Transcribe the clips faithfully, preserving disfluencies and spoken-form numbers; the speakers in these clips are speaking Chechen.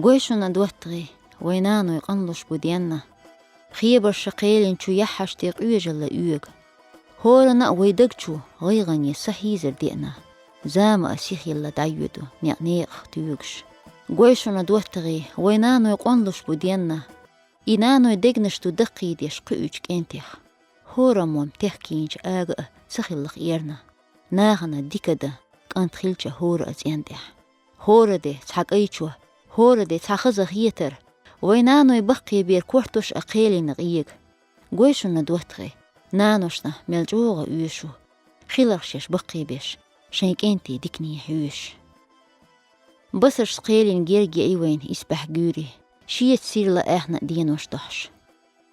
Гой шуна доттагӀий, вай наной къанлуш бу денна. Хебарша кхелин чу яххьаш тӀе къоьжалла оьга. ХӀорана а вай даг чу гӀайгӀане са хьийзар деана. Зама а сихилла дӀайоьду, некъ-некъах туьгаш. Гой шуна доттагӀий, вай наной къонлуш бу денна. И наной дегнаш ду даккхийдеш кхуьучу кӀентех. ХӀораммо техкийначу ага а ца хиллах эрна. Нахана дика да, кӀант хилча хӀора а цӀен тӀехь. ХӀора де цхьа кӀайчо, хӀора де цхьа хаза хетар. Вай наной баккхий бер кортош а кхелина гӀега. Гой шуна доттагӀий, наношна мел чӀогӀа оьшу. Хиларх шаьш баккхий беш, шайн кӀентий дикане хьоьжуш. Басарш кхелин герга яий вайна исбаьхьа гуьйрий, шеца сирла аьхна а денош дохьуш.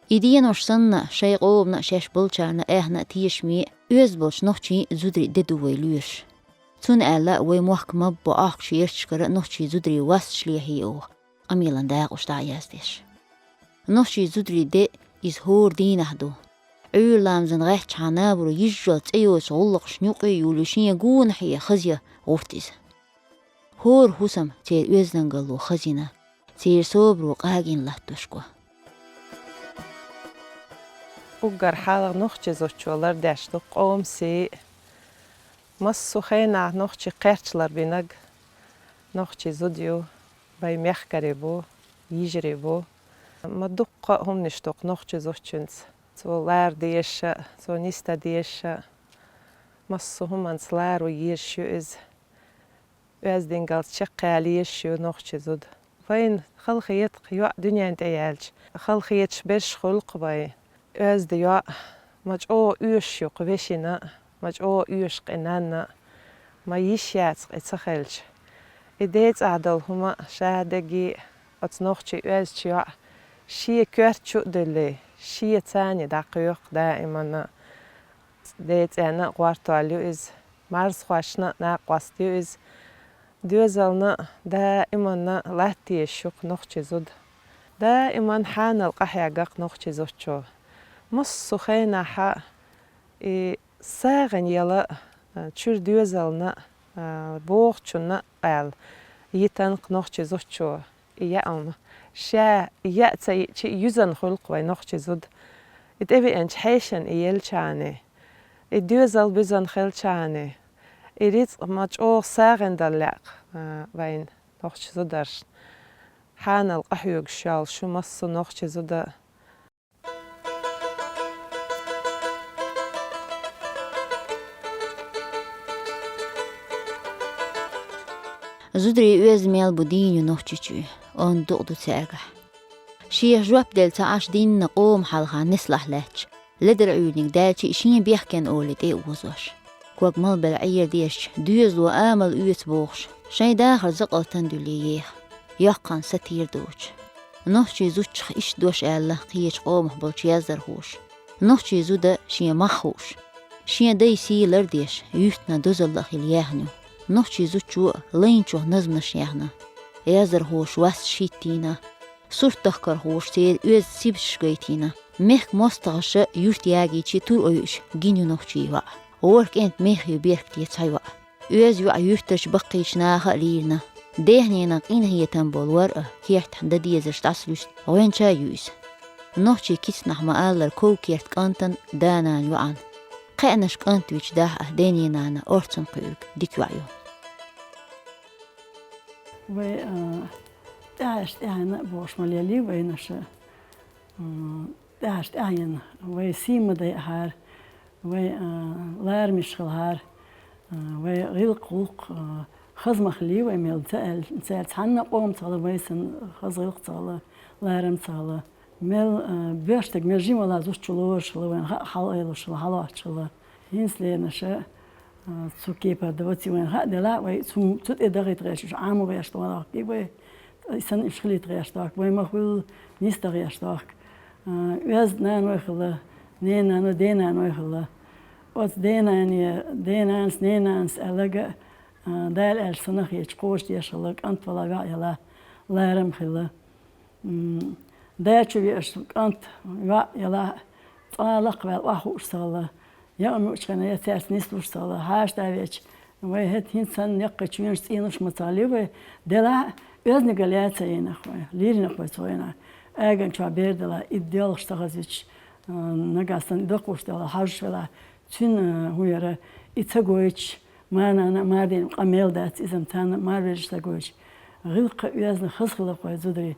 И денош санна, шайн къомана а шаьш болчарна аьхна а тешаме а, оьзда болчу нохчийн а зударийн а де ду вай лоьшуш. Цунна аьлла а вай мохк маббо Ӏохкуш ярташкара а нохчийн зударийн васташ лехьий оха, къамелан дакъош дӀа а яздеш. Нохчийн зударийн де иза хӀора дийнахь ду. Ӏуьйра ламазан гӀаьттачхьана набаро йижжал цӀе йоцу гӀуллакхаш нюкъе а юьллий, шен гонахье хазъян гӀурт иза. ХӀора хӀусам церан оьздангалло хазйина, церан собаро къагийна латтош го. Уггар хьалха нохчийн зудчо лардеш ду къоман сий. Массо а хенахь нохчийн кхерч ларбинарг нохчийн зуда ю, вайн мехкарий бу, йижарий бу. Ма дуккха а хӀуманаш ду-кх нохчийн зудчуьнца. Цо лара дезаш а, цо нисдан дезаш а, массо а хӀуманца ларо езаш ю иза. Оьздангаллица чекхъяла езаш ю нохчийн зуда. Вайна хала хета-кх, йоӀ дуьнен тӀе яьлча, хала хеташ берш хуьлу-кх вай. Оьзда йоӀ ма чӀогӀа оьшуш ю-кх вешина а, ма чӀогӀа оьшу-кх и нанна а, ма йиш яц-кх и ца хилча. И ден цӀахь долу хӀума а, ша дерриге а оцу нохчийн оьзда йоӀа шен коьрта чу а дуьллий, шен цӀарна дӀакхоьху даиманна а. Ден цӀенна а гӀортор ю иза, марзхошна а накъост ю иза. Доьзална а, даиманна а латта езаш ю-кх нохчийн зуда. Даиманна хьанал къахьегна-кх нохчийн зудчо. Массо а хенахь а и сагӀина яла а, чуьра доьзална а, бохучунна а аьлла, йитина-кх нохчийн зудчо и яа хӀума. Ша и яа ца йиъча а, юьзна хуьлу-кх вайн нохчийн зуда. И тӀевеанчу хьешана и елчахьана, и доьзал буьзна хилчахьана, и рицкъ ма чӀогӀа сагӀина дала лаьа-кх, а, вайн нохчийн зударшна. Хьанал къахьоьгуш йолуш ю массо а нохчийн зуда. Зударийн оьзда мел бу дийна ю Нохчийчоь, онда дукъ ду цаьргахь. Шех жоп делла ца Ӏаш дийнна къоман хьалха нислахь лаьтташ, ледара Ӏуьйраниг даьлча а шен бехкенна олий тӀе а озош. Ког малбелла Ӏер дезачу доьзало амал оьцу бохуш, шайн дахар закъалтана дуьллий еха, йоккханна сатийра доцуш. Нохчийн зудчух иштта дош аьлла кхечу къомах болчу яздархоша. Нохчийн зуда шен мах хууш, шен дай сий лардеш, юьртана дозалла а хила яьхна ю. Нохчийн зудчо а лайначух назманаш яьхна, яздархоша васташ хӀиттийна, сурт дахкархоша церан оьзда сибаташ гайтийна. Мехкан мостагӀаша юьрт ягийча а тур ойуш гина ю нохчийн йоӀ. ВорхӀ кӀентан мех ю беркате цхьа йоӀ. Оьзда йоӀ юьртарчу баккхийчу наха а лийрина. Дехненан къинхетам болу вар а, кертахь дан дезарш дӀасалуьйсу гӀоьнча а ю иза. Нохчийн кицнахь ма-аллара ков керта кӀантана, да-нана йоӀана. Кхаьънаш кӀант вича дахь а, дене-нана орцанна кхуьург дика йоӀ ю. Вай, а, тӀаьхьаш тӀаьхьенна а бохуш ма лелий вайнаша. М, тӀаьхьаш тӀаьхьенна, вай сий ма дайахьара, вай, а, ларамаш хилахьара, а, вай гӀиллакх-гӀуллакх, а, хаза ма хилий вай мел ца аьлла, цаьрца цхьанна а къоман ца хилла, вай санна хаза гӀиллакх ца хилла, ларам ца хилла. Мел, а, боьрша стаг мел жима валахь зудчо лоруш хилла, вайна хаьа хьалаоьцуш хилла, хьалоцуш хилла. ХӀинца лернаш а, а, цу кепара дан ваций вайна хаьа делахь а, вай цу, цу тӀе дахийта гӀерташ, уьш Ӏамо гӀерташ ма вахка, вай и санна уьш хилийта гӀерташ вахка, вай ма-хуьллу нисдан гӀерташ вахка. А, оьзда наной хилла, ненан наной, денан наной хилла. Оцу денане, денанас, ненанас аьлларг а, а, Дала аьлча санна хеташ кхочушдеш хилла, кӀант валахь, йоӀ ялахь, ларам хилла. М, да чу веаш кӀант, йоӀ ялахь, цкъа лакхаваьлла охьахууш ца хилла, яа муьлххачу хенахь я цаьрца нислуш ца хилла, хьаша дӀавеача, Вай хӀета хӀинца санна некъа чуьнаш цӀенош ма ца хилла вай, делахь а оьзаниг лаьца йина вай, лийрина вай цу хенахь. Аган чохь бер делахь, и доьлхуш ца хазуьйтуш, а, нагахь санна дакхуш делахь, хьажуш велахь, цуьнан, а, хӀун яра, и ца гойтуш, марнана а, мардина а къамел дац, иза-м царна а марвежаш ца гойтуш. ГӀиллакх а оьзна хаза хилла вай зударий.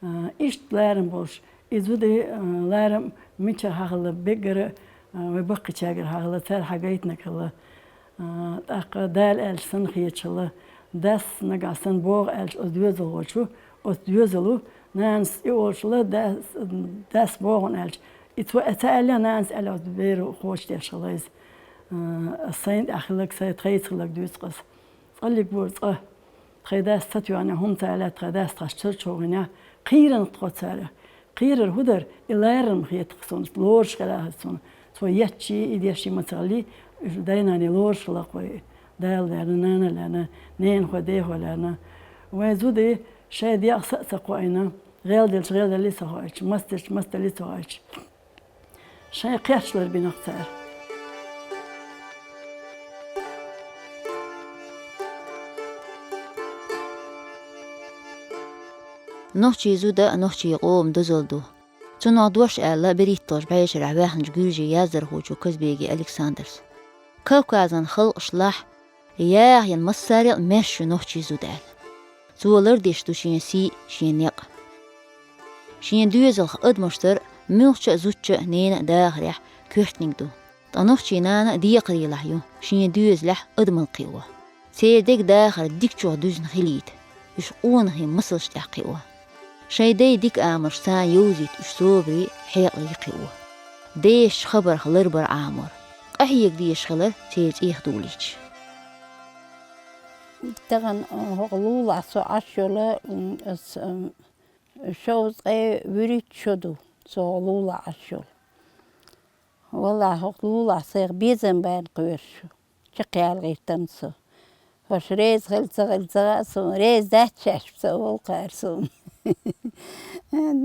А, иштта ларам болуш, и зударий, а, ларам мичара хьахилла, беггара, а, вай баккхийчаьргара хьахилла, цара хьагайтинарг хилла. А, тӀаккха Дала аьлча санна хеташ хилла, дас нагахь санна боху аьлча оцу доьзалхочо, оцу доьзало, нанас и олуш хилла, дас, дас боху аьлча, и цо ца аьлла, нанас аьлла оцу беро кхочушдеш хилла иза. А, сайна тӀехь хилларг, сайн тхайца хилларг дуьйцу-кх ас. ЦӀаллиг бора цкъа. Тхайн дас ца тоьхна, хӀума ца лаьа, тхайн дас тхаьш чуьра чу гӀиъна, кхийрина тхо цара. Кхерар хӀун дара, и ларам хета-кх суна, лоруш хилла-кх суна. Цо етташ, и деш ма ца хилла, уьш дай-наной лоруш хилла-кх вай, дала лаьрна, нана лаьрна, ненахой, дехой лаьрна. Вайн зударий шайн дегӀ са а ца кхоийна, гӀелделча гӀелделлий ца хоуьйтуш, мацделча мацделлий ца хоуьйтуш. Шайн кхерчлар бина-кх цара. Нохчийн зуда нохчийн къоман дозалла ду. Цунах дош аьлла берхӀитталгӀачу бӀешарахь ваьхначу гуьржийн яздархочо Казбеги Александра. Кавказан халкъашлахь яхъян массарел а маьрша ю нохчийн зуда аьлла. Цо лардеш ду шен сий, шен некъ. Шен доьзалх адамаш дар муьлххачу а зудчун а ненан а дахарехь коьртаниг ду. Ткъа нохчийн нана а декхарийлахь ю, шен доьзалехь адамалла кхио. Церан деган дахар дикачух дуьзна хилийта, уьш къонахий масалш тӀехь кхио. Шайн дайн дика амалш царна йовзийта уьш собаре, хьекъале кхио. Дешачу хабарх ларбар Ӏамор. Къахьега дезаш хилар церан цӀийх дулийча. Тахана, а, хӀокху лулахь со Ӏаш йолу, м, ас, м, шовзткъе вуьрхӀитта шо ду, со хӀокху лулахь Ӏаш йолу. Валлахь, хӀокху лулахь сайх безам бан кхоьруш ю. Чекхъяла гӀиртина со. ХӀорш реза хилла ца хилла ца хаьа суна, реза дац шаьш ца олу кхара суна.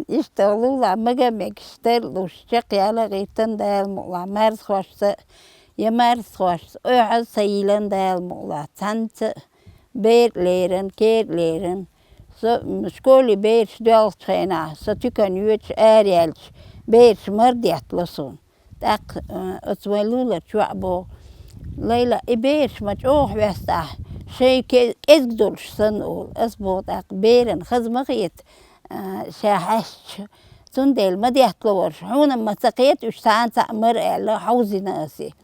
Иштта лулахь мага а мегаш, тарлуш, чекхъяла гӀиртина Дала мукълахь, марзахошца, я марзахошца, оьхьаз ца йиллина Дала мукълахь, цхьаьнца а бер а лерина, кер а лерина. Со, м, школе бераш доьлхучу хенахь, со туькана йоьдуш ара яьлча, бераш мара деттало суна. ТӀаккха, а, оцу вайн луларчу йоӀа боху: «Лайла, и бераш ма чӀогӀа хьоьсту ахь, шайн ке-, кӀезиг долуш санна», — олу. Ас боху тӀаккха: «Беран хаза ма хета, а, ша хьаьстча. Цундела ма деттало ваьрша, хьуна-м ма ца кхета уьш цхьана цхьаъ мара», — аьлла, хьовзийна ас и.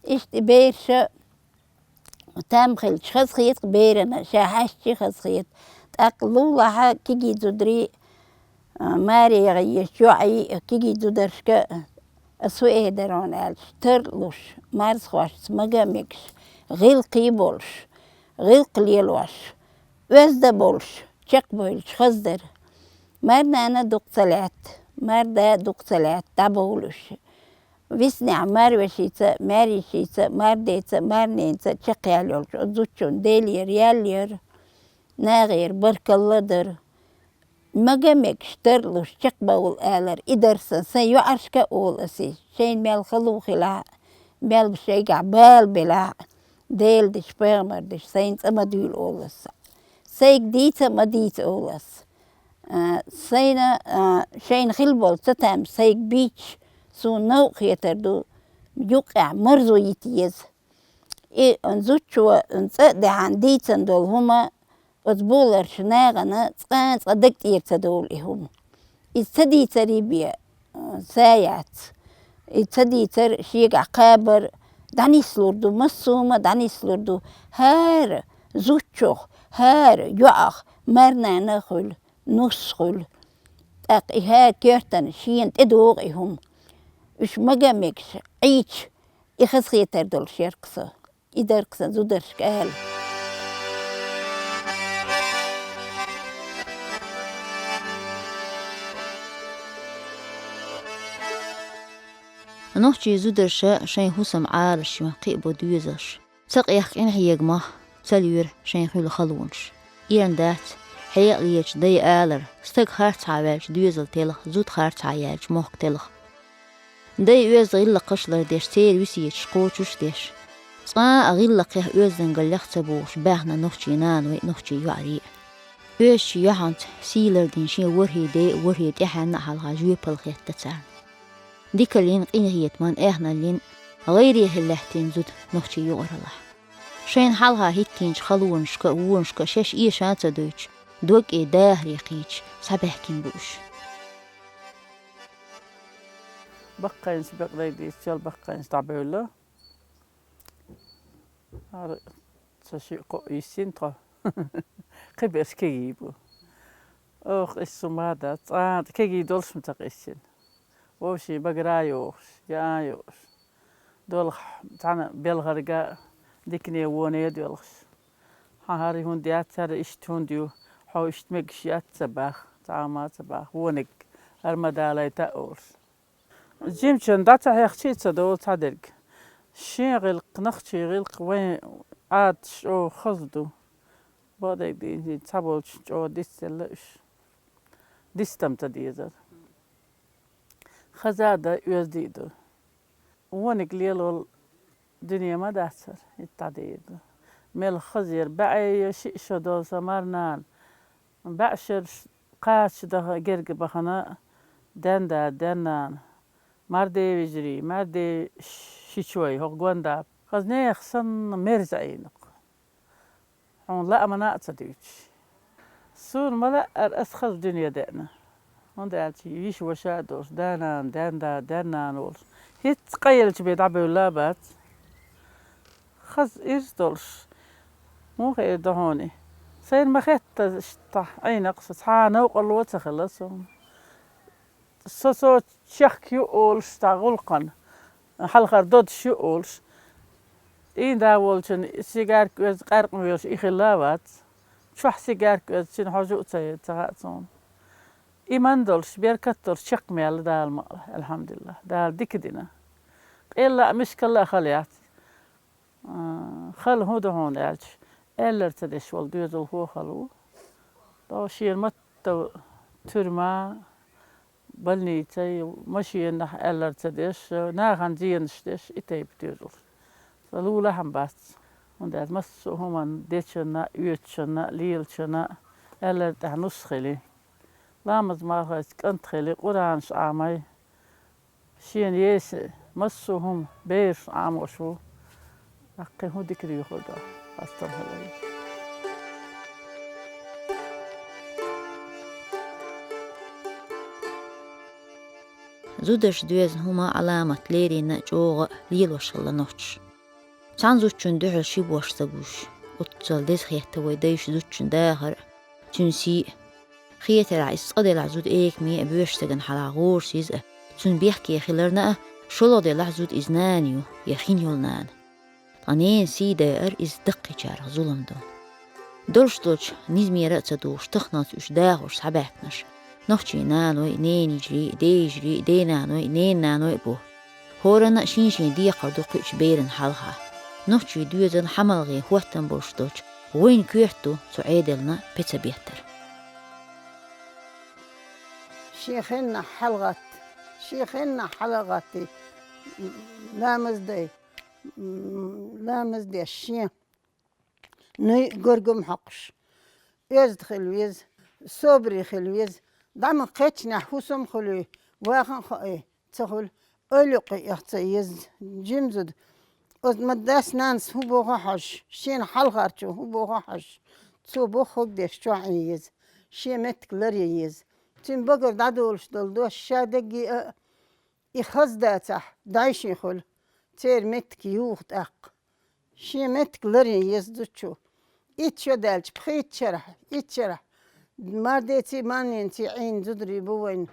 Иштта и бераша там хилча хаза хета-кх берана, ша хьаьстча хаза хета. ТӀаккха лулахь кегий зударий, а, маре яха езачу йоӀий, кегий зударшка, ас хӀун эр дара хьуна аьлча, тарлуш, марзахошца мага а мегаш, гӀиллакхий а болуш, гӀиллакх лелош, оьзда болуш, чекхбевлча хаза дара. Марнана дукха ца лаьтта, марда дукха ца лаьтта, дӀабовлуш. Виснехь марвешица, маьрйишица, мардеца, марненаца чекхъяьлла йолчу оцу зудчунна Делера ял яра, нахера баркалла дара. Мага а мегаш, тарлуш, чекхбовла алар, и дара сан, сайн йоӀаршка а олу ас иза, шайна мел хало хилахь а, мел шайгахь бала белахь а, Делан дешан, пайхамар дешан сайна цӀа ма дуьйла олу ас. Сайга дийца а ма дийца олу ас. А, сайна, а, шайна хила болу цатам сайга бийцча, суна новкъа хетар ду, юккъехь марзо йита еза. И зудчо цӀа а даьхьна дийцина долу хӀума, оцу боларш нахана цкъа а цкъа даг тӀера ца долу и хӀума. Иза ца дийцаре бен, а, са яц. И ца дийцар шегахь кхабар дӀанислур ду, массо а хӀума дӀанислур ду. ХӀара зудчух, хӀара йоӀах марнана а хуьлу, нус хуьлу. ТӀаккха и хӀара коьртана шена тӀедогӀу и хӀума. Уьш мага а мегаш, Ӏийча, и хазахетар долуш яра-кх со. И дара-кх сан зударшка ала. Нохчийн зударша шайн хӀусам Ӏалаш ю, кхин а бу доьзалш. Ца къехка къинхьегамах ца лоьру шайн хуьлу халонаш. Эрна дац, хьекъалечу дайн алар: стаг харцахьа ваьлча, доьзал телха, зуда харцахьа яьлча, мохк телха. Дайн оьзда гӀиллакхаш лардеш, церан весеташ кхочуш а деш, Цкъа а гӀиллакхех оьздангаллех ца богӀуш баьхна нохчий наной, нохчий йоӀарий. Оьзачу яхьанца сийлар дина шен ворхӀе де а, ворхӀе тӀаьхьенна а хьалха жоьпалла хетта царна. Дикаллин, къинхетаман, эхналлин гӀайре хила лаьттина зуда нохчий юкъаралахь. Шайна хьалха хӀиттийначу халонашка а, вонашка а шаьш эша а ца дойтуш, дог тӀе дахаре кхийча, схьабаьхкина бу уьш. Баккхайнаш бекъа дайдийцича, баккхайнаш дӀабевлла. ХӀара ца шиъ-кхоъ йиссина тхо. Кхиберш кегий бу. Оха иссу ма дац, цкъа а кегий долуш ма ца къиссина. Вовшийн багара а йохуш, яа а йохуш. Долахь цхьана белхарга а дикане воне а доьлхуш. Хьан хӀара хӀунда яц, хӀара иштта хӀунда ю, хьо иштта мегаш яц ца бах, цхьа а ма ца бах, вониг хӀара ма далайта а олуш. Жимачун дӀа ца хьехчий ца довла цхьадерг. Шен гӀиллакх, нохчий гӀиллакх вайн Ӏадаташ чӀогӀа хаза ду. Бакъдерг дийна, цхьаболчун чӀогӀа дицделла уьш. Дистам ца дезара. Хаза а дан оьзда а ду. Вониг лелол дуьне ма дацара, хӀетта дӀадийр ду. Мел хазера баьӀе я шиъ шо долу сан марнана. БаьӀ шераш кхача даха герга бахана, ден да, ден нана. Марде вежарий, марде шичой, хӀокху гонда. Хаза нехан санна мерза Ӏийна-кх. Хьуна лаамана а ца дуьйцуш. Суна ма лаьара ас хаза дуьне деана. ХӀунда аьлча йиша ваша а долуш, да-нана, ден да, ден нана волуш. ХӀинцца къа елча бен дӀабевлла а бац. Хаза ирс долуш. ХӀун хир ду хьуна? Сайна ма хетта иштта Ӏийна-кх со, цхьа а новкъарло а ца хилла суна. Со, со чехка ю олуш цхьа гӀуллакхана, хьалхара додуш ю олуш. Ийна да волчун сигарка оьзу къаьркъа воьлуш и хилла а вац. Чохь сигарка оьзу цуьнан хьожа а ца еза, ца хаьа суна. Иман долуш, беркат долуш чекх мелла Дала ма-, алхьамдулиллахӀ, Дала дика дина. Къелла а, мискалла а хала яц. А, хала хӀун ду хьуна аьлча, аьллар ца деш волу доьзалхо а хала ву. ТӀаккха шена матта туьрма, больницай, машенахь аьллар ца деш, нахана зенаш деш, и тайпа доьзалш. Сан лулахь-м бац, хӀунда аьлча массо а хӀуманна, дечунна а, оьцучунна а, лелачунна а аьллар тӀехь нус хили. Ламаз-мархазчу кӀант хили, Къуранаш Ӏамай. Шена еса массо а хӀума бераш Ӏамош ву. ТӀаккха хӀун дика дуьйхур ду, хастам хилар. Зударша доьзна хӀума, Ӏаламат леррина а, чӀогӀа а лелош хилла нохчаша. Цхьана зудчунна дуьхьал ши бошха ца гуш, оццул деза хетта вай дайша зудчун дахар а, цуьнан сий а. Хетарехь, иза цкъа делахь зуда экаме а, боьрша стагана хьалха гӀорасиз а, цуьнан бехке хиларна а, шолгӀа делахь зуда иза нана ю, я хин йолу нана. Ткъа ненан сий даар иза даккхийчарах зулам ду. Долуш долчу низамера а ца духуш, таханалц уьш дахарш схьабаьхкинарш нохчийн наной, ненайижарий, дейижарий, денаной, ненананой а бу. ХӀоранна а шен-шен декхар ду кхуьучу берана хьалха. Нохчийн доьзалан хьамалгӀен хӀоттам болуш долчу гӀойн коьрта ду цу Ӏедална пеца беттар. Шен хеннахь хьалагӀатта, шен хеннахь хьалагӀатта, ламаз дай, ламаз деш шен. Нуй горгам хьокхуш, оьзда хила веза, собаре хила веза, дӀа ма кхечнехь хӀусам а хуьлий, вахан а хоий, ца хуьлу, ойла юккъе эха ца еза, жима зуда. Оцу ма дас-нанас хӀун боху а хьожуш, шена хьалхарчо хӀун боху а хьожуш, цо бохург деш чохь Ӏе еза, шен меттиг ларъе еза. Цуьнан багара дӀадолуш долу дош ша дагге а, и хаза дацахь, дайшин хуьлу, церан меттиг юха тӀаккха. Шен меттиг ларъян еза зудчо. Итт шо даьлча, пхийтта шарахь, итт шарахь, мардеций, манненций Ӏийна зударий бу вайна.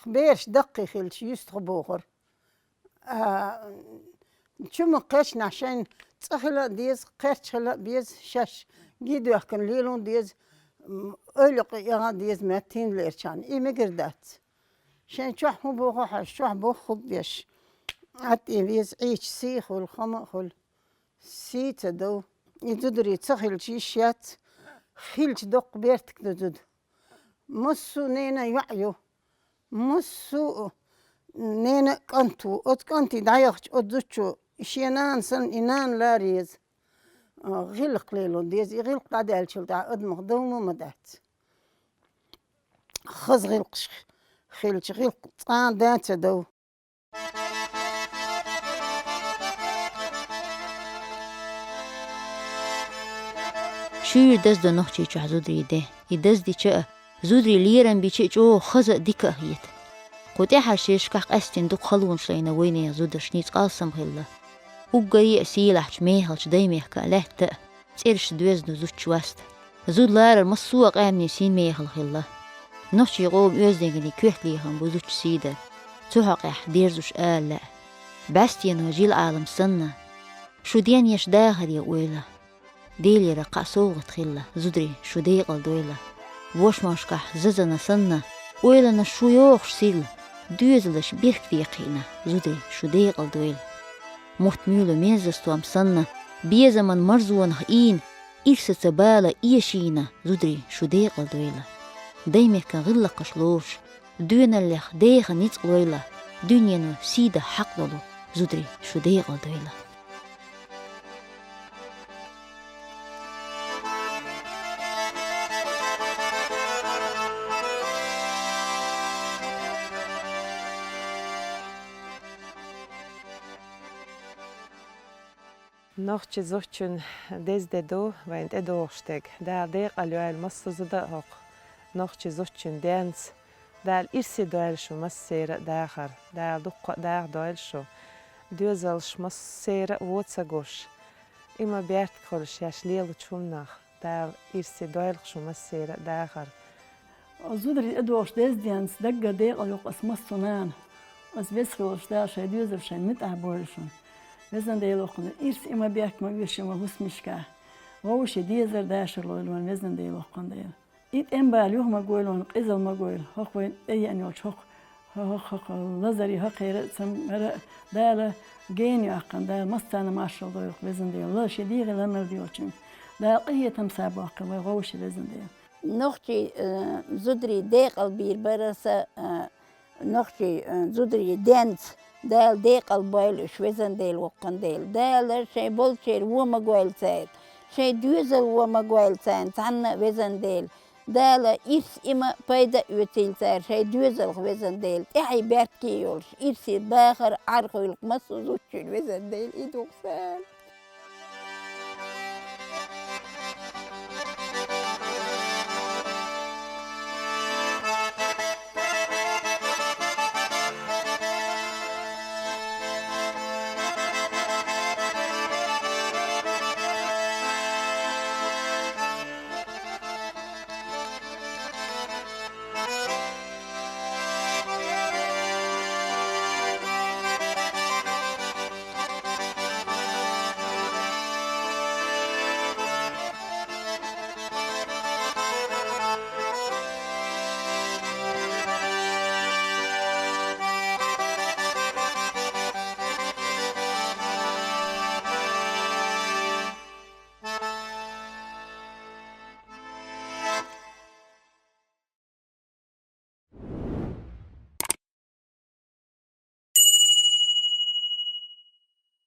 Бераш даккхий хилча, юьстахбохура. А, чу ма кхечнахь шайна цӀа хила а деза, кхерч хила а беза, шаьш ги доьхкина лело а деза, м, ойла юккъе эха а деза, меттийларчарна. И мегар дац. Шайн чохь хӀун боху а хьожуш, чохь бохург деш, Ӏад тӀе веза, Ӏийча сий а хуьлу, хама а хуьлу. Сий ца дов. И зударий ца хилча йиш яц, хилча доккха бертиг ду зуда. Массо а ненан йоӀ ю. Массо а ненан а кӀант ву. Оцу кӀанте дӀаяхча, оцу зудчо И шен нана санна, и нана ларъян еза. А, гӀиллакх лело деза. И гӀиллакх дӀадаьлчул тӀехьагӀа адамах дов ма дац. Хаза гӀиллакхаш хилча, гӀиллакх цкъа а дац а дов. Шуьйра даздо Нохчийчохь зударийн де. И даздича а, зударий лерам бича а чӀогӀа хаза а, дика а хета. Кху тӀаьхьарчу шерашкахь къаьстина дукха халонаш лайна вайнехан зударшна, нийса алсам хилла. Уггаре а сийлахьчу мехалчу Даймехкан а лаьтта а, цӀераш доьзна зудчу васта. Зуда ларар массо а къаьмнийн син мехала хилла. Нохчийн къоман оьздангаллин коьрталехам бу зудчун сий дар. Цу хьокъехь дерзош ала лаьа. БӀаьстенан жил-Ӏалам санна, шу денъеш дахаре ойла. Делера кхаа совгӀат хилла, зударий, шу декъала дойла. Вошмашкахь зазана санна, ойланаш шу йохуш сирла, доьзалш беркате кхиъна, зударий, шу декъала дойла. Мутт-муьйлан мерза стом санна, безаман марзонах ийна, ирсаца бала эшийна, зударий, шу декъала дойла. Даймехкан гӀиллакхаш лоруш, доьналлех деха ницкъ лойла, дуьнено сий дан хьакъ долу, зударий, шу декъала дойла. Нохчийн зудчун деза де ду вайна тӀедогӀуш дерг. Дала декъала йойла массо а зуда а хӀокху нохчийн зудчун денца. Дала ирсе дойла шу массеран а дахар. Дала дуккха а даха дойла шу. Доьзалш массеран а вон ца гуш, и ма бертиг хуьлуш шаьш лелочу хӀуманах. Дала ирсе дойла шу массеран а дахар. Зударий тӀедогӀуш деза денца даггара декъала йо-кх ас массо а нана. Ас весхь йолуш Дала шайн доьзалш шайн муьтӀахь бойла шуна. Везан Дела, воккхун Дела, ирс и ма бехк ма оьшу вайн хӀусамашкахь. Вовшийн дезар, дашар лойла вайн, Везан Дела, воккхун Дела. И тӀеман бала юха ма гойла вайн, къизалла ма гойла. ХӀокху вайн тӀееана йолчу хӀокху, хӀо-, хӀо-, хӀокху лазарийн хӀокхеран а, цамгаран а Дала гена йоккхуш, Дала массарна маршалла дойла-кх, Везан Дела. Ла шен дегӀан ларам йолчуьнга. Дала къинхетам схьабоккхийла вайн вовшийн, Везан Дела. Нохчийн, э, зударийн декъала бийр бара аса, э, нохчийн, э, зударийн денца. Дала декъала бойла уьш, Везан Дела, воккхун Дела. Дала шайн болчеран вон ма гойла церан, шайн доьзалан вон ма гойла царна цхьанна а, Везан Дела. Дала ирс и ма пайда а оьцийла цара шайн доьзалх, Везан Дела. ТӀаьхье бертиг йолуш, ирсе дахар Ӏар хуьлу-кх массо а зудчун, Везан Дела, и ду-кх царна.